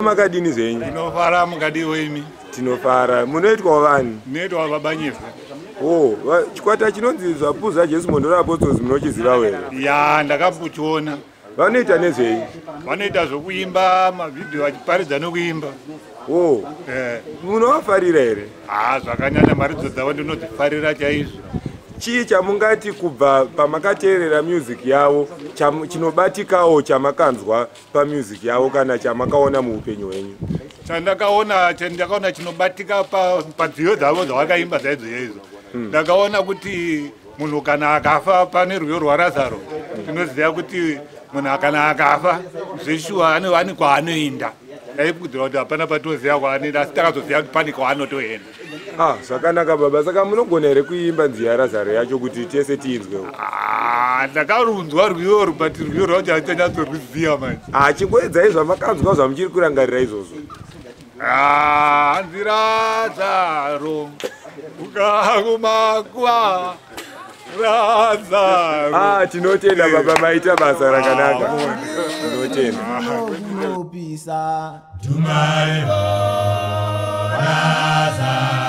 Makadini zvenyu? Tinofara, mukadiwo imi? Tinofara. Munoitwa vanhu? Ndinoitwa Baba Nyevhe. Oh, chikwata chinonzi Zvapupu zvaJesu Mhondoro Apostles munochiziva here? Ya, ndakambochiona. Vanoita nezvei? Vanoita zvokuimba mavhidhiyo vachiparidza nokuimba. Oh. Eh. Munovafarira here? Ah, zvakanyanya, mharidzo dzavo ndinodzifarira chaizvo. Chii chamungati kubva pamakateerera music yavo chinobatikawo chamakanzwa pamusic yavo kana chamakaona muupenyu hwenyu? Chandakaona chinobatika padziyo dzavo dzavakaimba dzaidzo chaizvo, ndakaona kuti munhu kana akafa, pane rwiyo rwaRazaro, tinoziva kuti munhu kana akafa zveshuwa ane kwaanoenda. Ndaifungidzira kuti hapana patinoziva kwaanoenda, asi takazoziva kuti pane kwaanotoenda. Ah, zvakanaka baba. Saka munogona here kuimba nziyo yaRazaro yacho kuti tese tiinzwewo? Ah, ndakarunzwa rwiyo, but rwiyo rwacho hachanyatsorwiziva manje. Ah, chingoedzai zvamakanzwa zvamuchiri kurangarira izvozvo. Ah, hanzi Razaro ukakumakuva, Razaro. Ah, tinotenda baba, maita basa rakanaka, tinotenda. Kunopisa. Tumai Razaro.